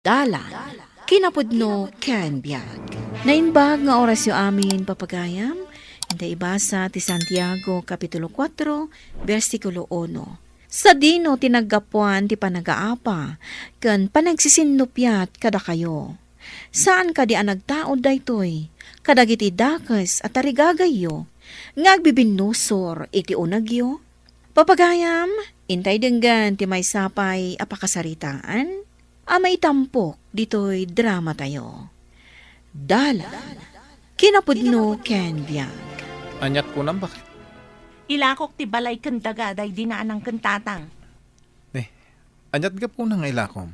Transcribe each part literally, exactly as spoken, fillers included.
Dalan, kinapudno ken biag. Naimbag nga orasyo amin, papagayam. Inta ibasa ti Santiago, Kapitulo kuatro, bersikulo uno. Sadino ti naggapuan ti panagaapa ken panagsisinnuppiat kadakayo? Saan kadi a nagtaud daytoy kadagiti dakes a tarigagayyo nga agbibinnusor iti unegyo? Papagayam, intay denggen ti maysa pay a pakasaritaan a maitampok ditoy dramatayo. Dalan, kinapudno ken biag. Aniat kunam, baket? Ilakok ti balay ken daga daydi nanang ken tatang. Ni, aniat gapuna nga ilakom?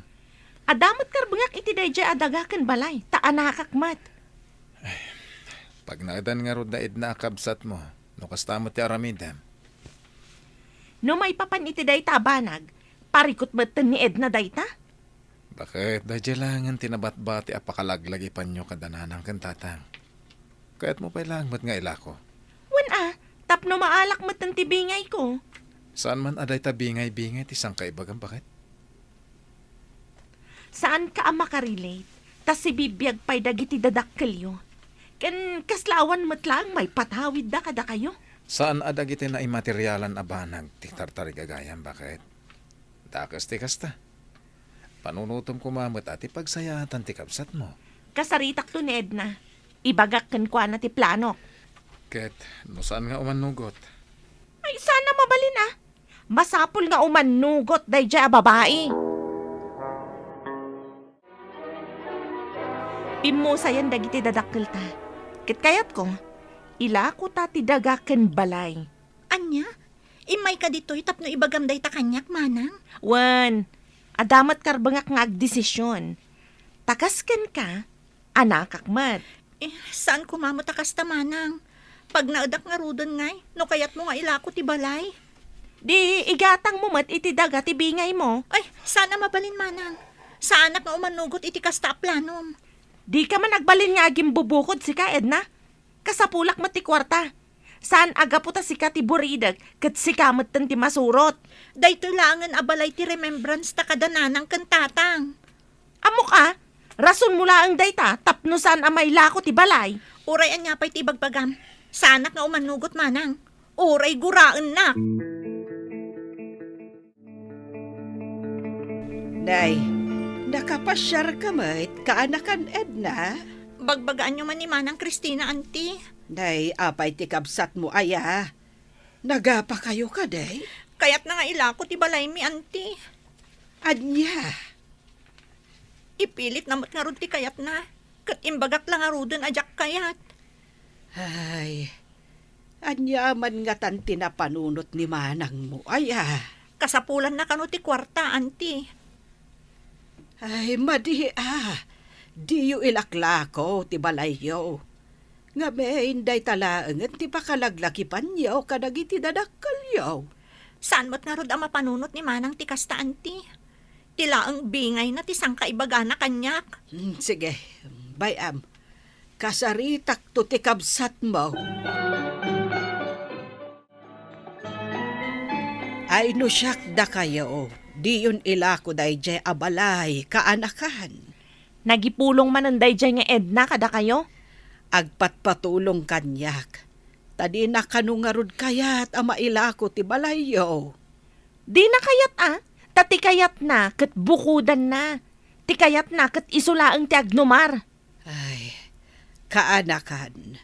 Adda met karbengak iti daydiay a daga ken balay, ta anakak met. Pagnaedan ngarud da Edna a kabsatmo, no kasta met ti aramidem. No maipapan iti dayta a banag, parikut metten ni Edna dayta? Baket, daydiay laengen ti nabatbati a pakalaglagipanyo kada nanang ken tatang. Kayatmo pay laeng met nga ilako? Wen a, tapno maalak metten ti bingayko. Saan man a dayta bingay-bingay ti sangkaibagam, baket? Saanka a makarelate, ta sibibiag pay dagiti dadakkelyo. Ken kasla awan met laeng maipatawidda kadakayo. Saan a dagiti naimaterialan a banag ti tartarigagayam, baket? Dakes ti kasta. Panunotem koma met a ti pagsayaatan ti kabsatmo. Kasaritakto ni Edna. Ibagak kenkuana ti planok. Ket no saan nga umannugot? Ay, saan a mabalin a. Masapul nga umannugot daydiay a babai. Pimmusayen dagiti dadakkelta. Ket kayatko, ilakota ti daga ken balay. Ania? Immayka ditoy tapno ibagam dayta kaniak, manang? Wen, adda met karbengak nga agdesision. Ta kas kenka, anakak met. Eh, saan koma met a kasta, manang? Pagnaedak ngaruden ngay, no kayatmo nga ilako ti balay. Di igatangmo met iti daga ti bingaymo. Ay, saan a mabalin, manang. Saanak nga umanugot iti kasta a planom. Dika man agbalin nga agimbubukod sika, Edna? Kasapulak met ti kuarta. Saan a gapu ta sika ti buridek ket sika metten ti masurot. Daytoy laengen a balay ti remembrance ta kada nanang ken tatang. Ammok a, rasonmo laeng dayta tapno saan a mailako ti balay. Uray ania pay ti ibagbagam, saanak nga umanugot, manang. Uray guraennak. Nay, nakapasiarka met, kaanakan, Edna? Bagbagaanyo man ni Manang Cristina, Auntie. Nay, apay ti kabsatmo aya? Nagapakayo kadi? Kayatna nga ilako ti balaymi, Auntie. Ania? Ipilitna met ngarud ti kayatna, ket imbagak la ngaruden a diak kayat. Ay, ania man ngatan ti napanunot ni manangmo aya? Kasapulanna kano ti kuarta, Auntie. Ay, madi a, diyo ilaklako ti balayyo. Ngamin, dayta laengen ti pakalaglagipanyo kadagiti dadakkelyo. Saan met ngarud a mapanunot ni manang ti kasta, Auntie? Ti laeng bingayna ti sangkaibagana kaniak. Hmm, sige, bay-am. Kasaritakto ti kabsatmo. Ay no siak dakayo, diyon ilako daydiay a balay, kaanakan. Nagipulong manen daydiay nga Edna kadakayo? Agpatpatulong kaniak. Ta dina kano ngarud kayat a mailako ti balayyo. Dina kayat a, ta ti kayatna ket bukodanna. Ti kayatna ket isu laeng ti agnumar. Ay, kaanakan,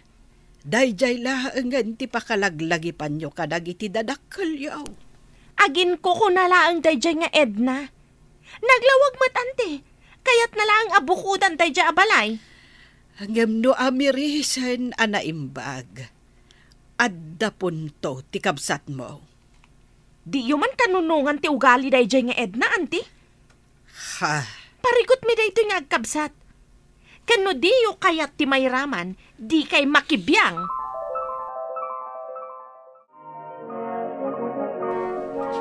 daydiay laengen ti pakalaglagipanyo kadagiti dadakkelyo. Aginkukuna laeng daydiay nga Edna. Naglawag met, Auntie. Kayatna laeng a bukodan daydiay a balay. Ngem no amirisen a naimbag, adda punto ti kabsatmo. Diyo man kanunongan ti ugali daydiay nga Edna, Auntie? Ha? Parikutmi daytoy nga agkabsat. Ken no diyo kayat ti mairaman, dikay makibiang.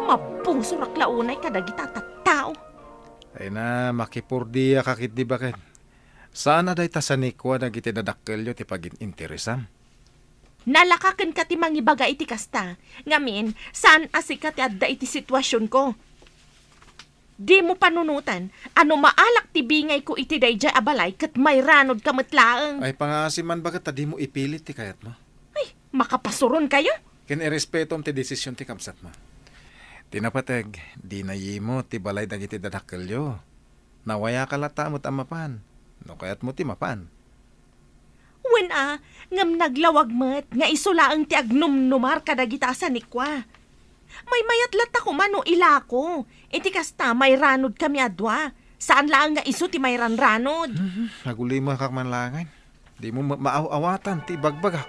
Mabusorak la unay kadagita tattao. Ay na, makipurdiaka ketdi baket. Saan a dayta sanikua dagiti dadakkelyo ti pagin-interesam? Nalaka kenka ti mangibaga iti kasta. Ngamin, saan a sika ti adda iti situasionko. Dimo panunotan a no maalak ti bingayko iti daydiay a balay ket mairanodka met laeng. Ay, pangaasi man baket ta dimo ipilit ti kayatmo. Ay, makapasuronkayo. Ken irespetom ti desisyon ti kabsatmo. Ti napateg, dina yimmo ti balay dagiti dadakkelyo. Nawayaka latta met a mapan, no kayatmo ti mapan. Wen a, ngem naglawag met nga isu laeng ti agnumnumar kadagita a sanikua. Maymayat latta koma no ilako. Iti kasta, mairanodkami a dua. Saan laeng nga isu ti mairanranod. Mhm, agulimakak man laengen. Dimo ma-, maaw-awatan ti ibagbagak.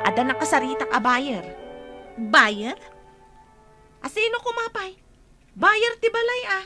Adda nakasaritak a buyer. Buyer? A sino koma pay? Buyer ti balay a.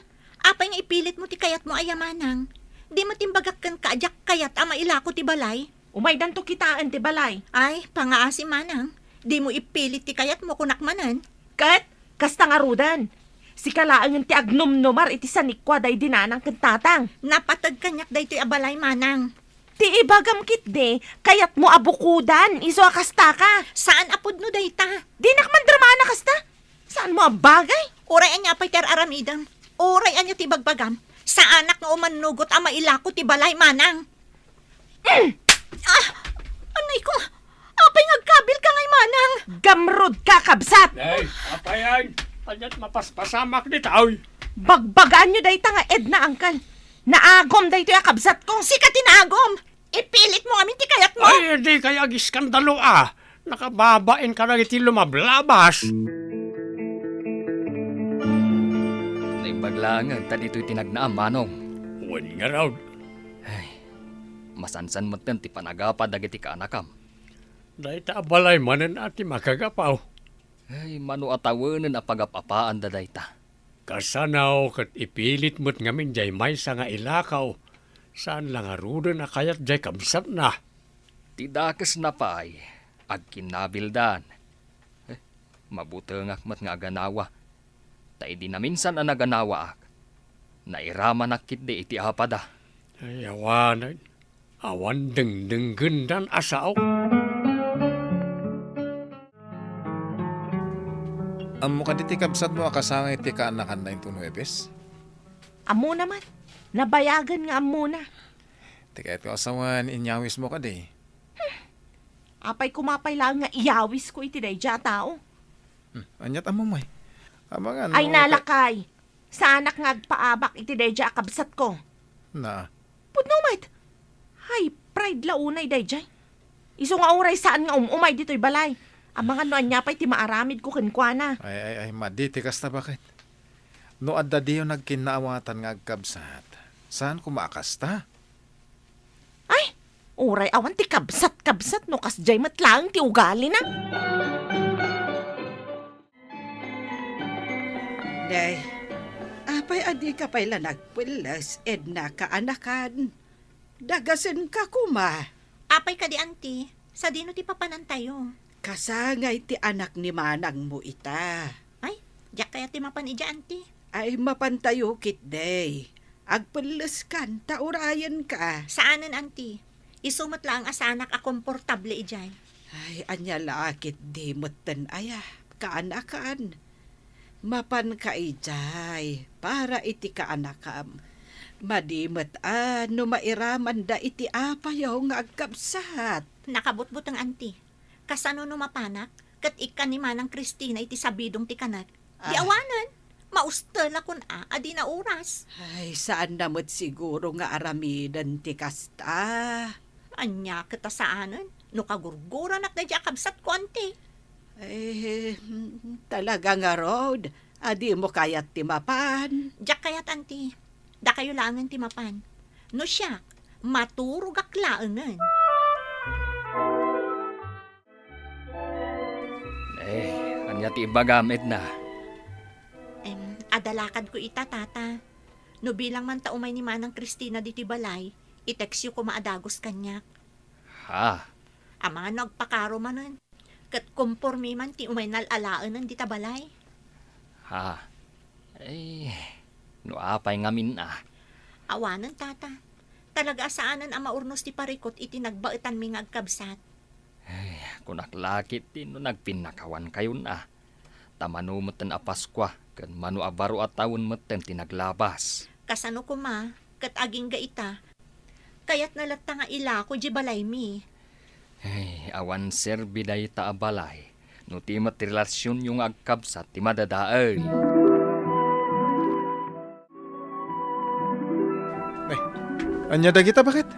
Apay nga ipilitmo ti kayatmo aya, manang? Dimo imbagak kenka a diak kayat a mailako ti balay? Umaydanto kitaen ti balay. Ay, pangaasi, manang. Dimo ipilit ti kayatmo, kunak manen. Ket, kasta ngaruden. Sika laengen ti agnumnumar iti sanikua daydi nanang ken tatang. Napateg kaniak daytoy a balay, manang. Ti ibagam ketdi, kayatmo a bukodan, isu a kastaka. Saan a pudno dayta. Dinak mandramaan a kasta. Saanmo a bagay? Uray ania pay ti ar-aramidem. Uray ania ti ibagbagam. Saanak nga umannugot a mailako ti balay, manang. Mm! Ah! Anay ko! Apay nga agkabilka ngay, manang? Gamrod ka, kabsat! Ay, apayan! Kaniat mapaspasamak ditoy! Bagbagaanyo dayta nga Edna, angkel. Naagom daytoy a kabsatko. Sika ti naagom! Ipilitmo ngamin ti kayatmo! Ay, di kay agiskandalo a. Nakababain kadagiti lumablabas. Naimbag laengen ta ditoy ti nagnaam, manong. Wen ngarud. Ay, masansan metten ti panagapaw dagiti kaanakam. Dayta a balay manen a ti makagapaw. Ay, mano a tawenen a pagap-apaanda dayta. Kasano ket ipilit met ngamin diay maysa nga ilakaw, saan la ngaruden a kayat diay kabsatna. Ti dakesna pay, agkinnabildan. Eh, mabutengak met nga aganawa. Ta idi naminsan a naganawaak, nairamanak ketdi iti apada. Ay, awanen. Awan dengdenggendan a sao. Ammo kadi ti kabsatmo a kasangay ti kaanakanna inton Huwebes? Ammona man. Nabayagen nga ammona. Ti kayatko a sawen, inyawismo kadi? Apay koma pay laeng nga iyawisko iti daydiay a tao? Hmm, aniat ammo, may? Amangan Ay, no, nalakay! Saanak nga agpaabak iti daydiay a kabsatko. Na. Pudno met. Hay, pride la unay daydiay. Isu nga uray saan nga um-umay ditoy balay. Amangan no ania pay ti maaramidko kenkuana. Ay, ay, ay, madi ti kasta, baket? No adda diyo nagkinnaawatan nga agkabsat, saan koma a kasta? Ay, uray awan ti kabsat-kabsat no kasdiay met laeng ti ugalina. Nay, apay a dika pay la nagpelles, Edna, kaanakan? Dagasenka koma. Apay kadi, anti? Sadino ti papanantayo? Kasangay ti anak ni manangmo ita. Ay, diak kayat ti mapan idiay, anti. Ay, mapantayo ketdi. Agpelleskan ta urayenka. Saanen, anti. Isu met laeng a saanak a komportable idiay. Ay, ania la ketdi metten aya, kaanakan. Mapanka idiay para iti kaanakam. Madi met a no mairamanda iti apayo nga agkabsat. Nakabutbuteng, anti. Kasano no mapanak ket ikkan ni Manang Cristina iti sabidong ti kanek? Di Ah. awanen. Maustelakon a, a di nauras. Ay, saanna met siguro nga aramiden ti kasta. Ania ket a saanen? No kagurguranak daydiay a kabsatko, anti. Eh, talaga ngarud, a dimo kayat ti mapan? Diak kayat, anti. Dakayo laengen ti mapan. No siak, maturogak laengen. Eh, ania ti ibagam, Edna? Em, adda lakadko ita, Tata. No bilang man ta umay ni Manang Cristina ditoy balay, i-textyo koma a dagus kaniak. Ha? Amangan no agpakaro manen. Ket kompormi man ti umay nal-alaenen dita balay. Ha? Ay, no apay ngamin a. Awanen, Tata. Talaga a saanen a maurnos ti parikut iti nagbaetanmi nga agkabsat. Ay, kunak la ketdi no nagpinnakawankayon a. Ta mano metten a Paskua ken mano a baro a tawen metten ti naglabas. Kasano koma, ket agingga ita, kayatna latta nga ilako diay balaymi. Ay, awan serbi dayta a balay no di met ti relasionyo nga agkabsat ti madadael. Ay, ania dagita, baket?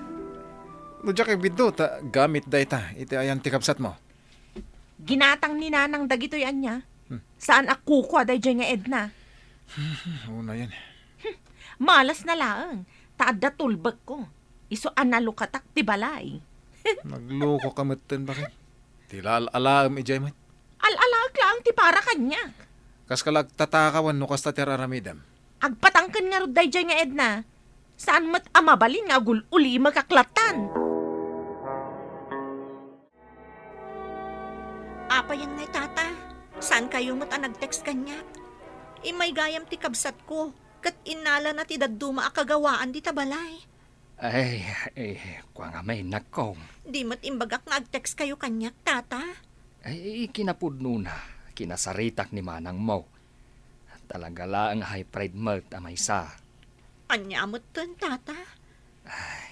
No diak ibiddo, ta gamit dayta iti ayan ti kabsatmo. Ginatang ni Nanang dagitoy ania. Hmm. Saan a kukua daydiay nga Edna. Unayen. Malasna laeng, ta adda tulbekko. Isu a nalukatak ti balay. Naglukoka metten, baket? Ti la al-alaem idiay met. Al-alaek laeng ti para kaniak. Kaska la agtatakawan no kasta ti ar-aramidem. Agpatangken ngarud daydiay nga Edna. Saan met a mabalin nga agul-ulimek a klatan. Apayen ngay, Tata? Saankayo met a nag-text kaniak? Immay gayam ti kabsatko, ket innalana ti dadduma a kagawaan dita balay. Ay, eh, kua ngamin, nakong. Di met imbagak nga ag-text kayo kaniak, Tata? Ay, kinapudnona, kinasaritak ni manangmo. Talaga laeng a high pride met a maysa. Ania metten, Tata? Ay,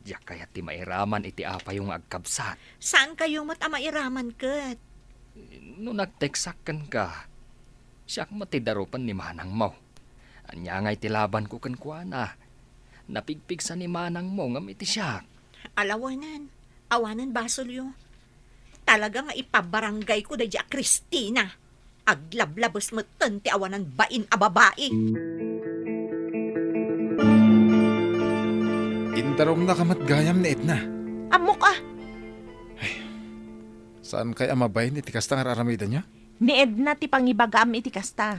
diak kayat ti mairaman iti apayo nga agkabsat. Saankayo met a mairaman ket? No nag-textak kenka, siak met ti darupen ni manangmo. Ania ngay ti labanko kenkuana? Napigpigsa ni manangmo ngem iti siak. Ala wen, awanen basolyo. Talaga nga ipabarangayko daydiay a Cristina. Aglablabes metten ti awanan bain a babai. Indarumnaka met gayam ni Edna. Ammok a. Saan kay a mabain iti kasta nga ar-aramidenyo? Ni Edna ti pangibagaam iti kasta.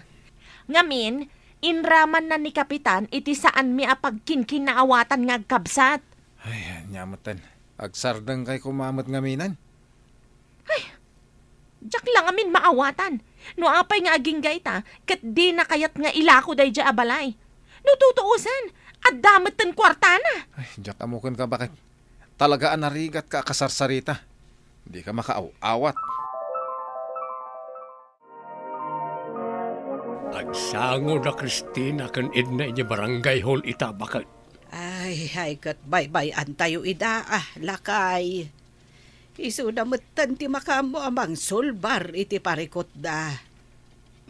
Ngamin, inramanna ni Kapitan iti saanmi a pagkinkinnaawatan nga agkabsat. Ay, ania metten. Agsardengkay koma met ngaminen. Ay, diak la ngamin maawatan. No apay nga agingga ita, ket dina kayat nga ilako daydiay a balay. No tutuosen, adda metten kuartana. Ay, diak ammo kenka, baket. Talaga a narigatka a kasarsarita. Dika makaaw-awat. Agsango da Cristina ken Edna idiay barangay hall ita, baket. Ay, ay, ket baybay-antayo ida, ah, lakay. Isuna metten ti makaammo a mangsulbar iti parikutda.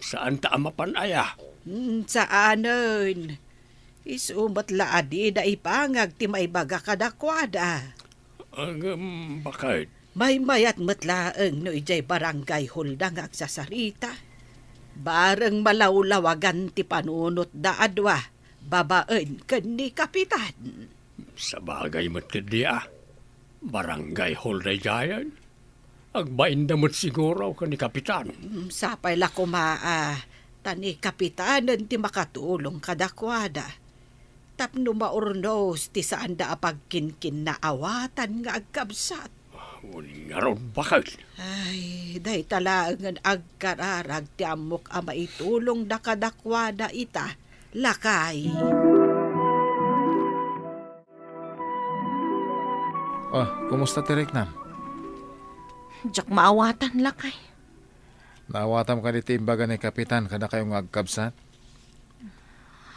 Saanta a mapan aya? Hmm, saanen. Isu met la a dida ipangag ti maibaga kadakuada. Ngem, baket? Maymayat met laeng no idiay barangay hallda nga agsasarita. Bareng malawlawagan ti panunotda a dua, babaen ken ni Kapitan. Sabagay met ketdi a. Barangay hall daydiayen. Agbainda met siguro ken ni Kapitan. Mm, sapay la koma a ta ni Kapitanen ti makatulong kadakuada. Tapno maurnos ti saanda a pagkinkinnaawatan nga agkabsat. Wen ngarud, baket. Ay, dayta laengen agkararag ti ammok a maitulongda kadakuada ita, lakay. Oh, kumusta ti riknam? Diak maawatan, lakay. Naawatam kadi ti imbaga ni Kapitan kadakayo nga agkabsat?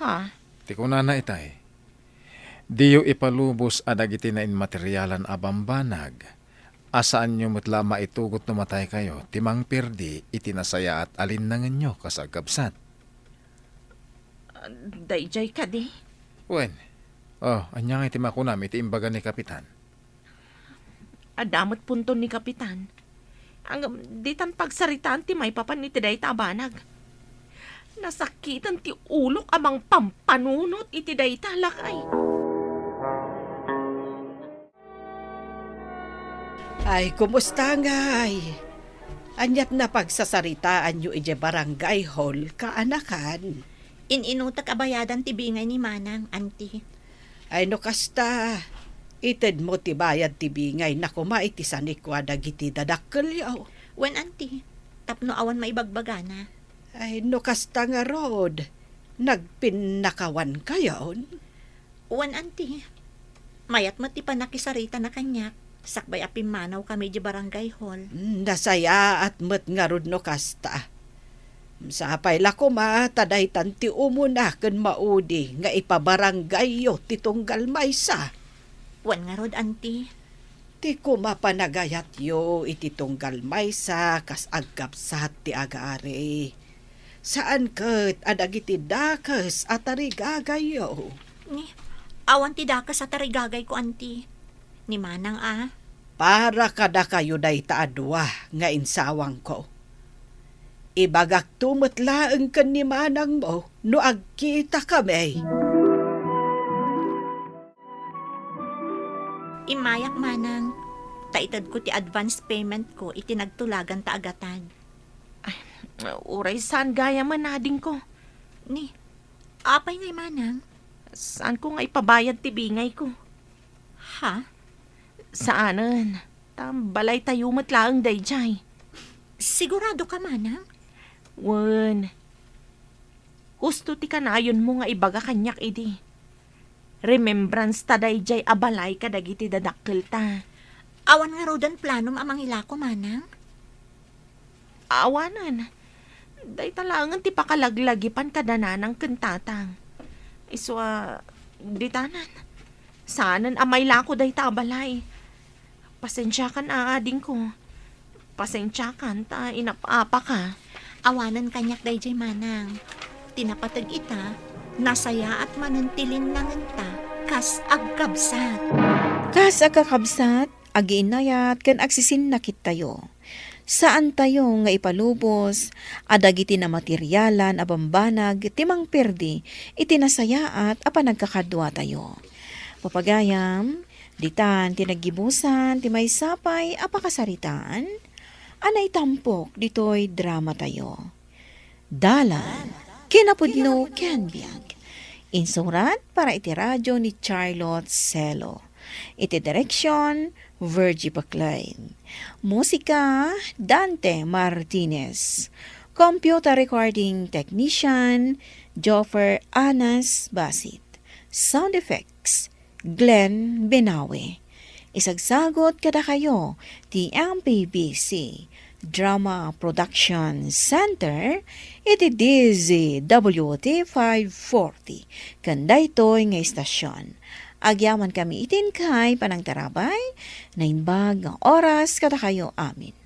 Ha? Ti kunana itay, diyo ipalubos a dagiti nainmaterialan a bambanag, a saanyo met la maitugot no mataykayo ti mangperdi iti nasayaat a linnangenyo kas agkabsat. Ah, daydiay kadi? Wen. Oh, ania ngay ti makunam iti imbaga ni Kapitan? Adda met punton ni Kapitan. Ngem ditan pagsaritaan ti maipapan iti dayta a banag. Nasakiten ti ulok a mangpampanunot iti dayta, lakay. Ay, kumusta ngay? Aniat na pagsasaritaanyo idiay barangay hall, kaanakan? In-inutek a bayadan ti bingay ni Manang, Auntie. Ay, no kasta, itedmo ti bayad ti bingayna koma iti sanikua dagiti dadakkelyo. Wen, Auntie, tapno awan maibagbagana. Ay, no kasta ngarud, nagpinnakawankayon? Wen, Auntie. Mayat met ti pannakisaritana kaniak, sakbay a pimmanawkami idiay barangay hall. Mm, nasayaat met ngarud no kasta. Sapay la koma ta daytan ti umuna ken maudi nga ipabarangayyo ti tunggal maysa. Wen ngarud, Auntie. Ti koma panagayatyo iti tunggal maysa kas agkabsat ti agaari. Saan ket a dagiti dakes a tarigagayyo. Ni, awan ti dakes a tarigagayko, Auntie. Ni Manang a. Para kadakayo dayta a dua nga insawangko. Ibagakto met laeng ken ni Manangmo no agkitakami. Immayak, Manang. Ta itedko ti advance payment ko iti nagtulagan ta agatad. Ay, uray saan gayamen, adingko. Ni, apay ngay, Manang? Saanko nga ipabayad ti bingayko. Ha? Saanen. Ta balaytayo met laeng daydiay. Sigurado ka, Manang? Wen. Husto ti kanayonmo nga ibaga kaniak idi. Remembrance ta daydiay a balay kadagiti dadakkelta. Awan ngaruden planom a mangilako, Manang? Awanen. Dayta laengen ti pakalaglagipan kada nanang ken tatang. Isu a, ditanan. Saanen a mailako dayta a balay. Pasensiakan a, adingko. Pasensiakan ta inap-apaka. Awanen kaniak daydiay, Manang. Ti napateg ita, nasayaat manen ti linnangenta kas agkabsat. Kas agkakabsat, agiinnayat ken agsisinnakit tayo. Saantayo nga ipalubos a dagiti namaterialan a bambanag ti mangperdi iti nasayaat a panagkakaduatayo. Papagayam, ditan ti naggibusan ti maysa pay a pakasaritaan a naitampok ditoy dramatayo. Dalan, kinapudno ken biag. Insurat para iti radyo ni Charlotte Celo. Iti direksyon, Virgie Paclain. Musika, Dante Martinez. Computer recording technician, Joffer Anas Basit. Sound effects, Glenn Benawe. Isagsagot kadakayo ti M P B C Drama Production Center iti D Z W T five forty ken daytoy nga istasyon. Agyamankami iti inkay panangtarabay, naimbag nga oras kadakayo amin.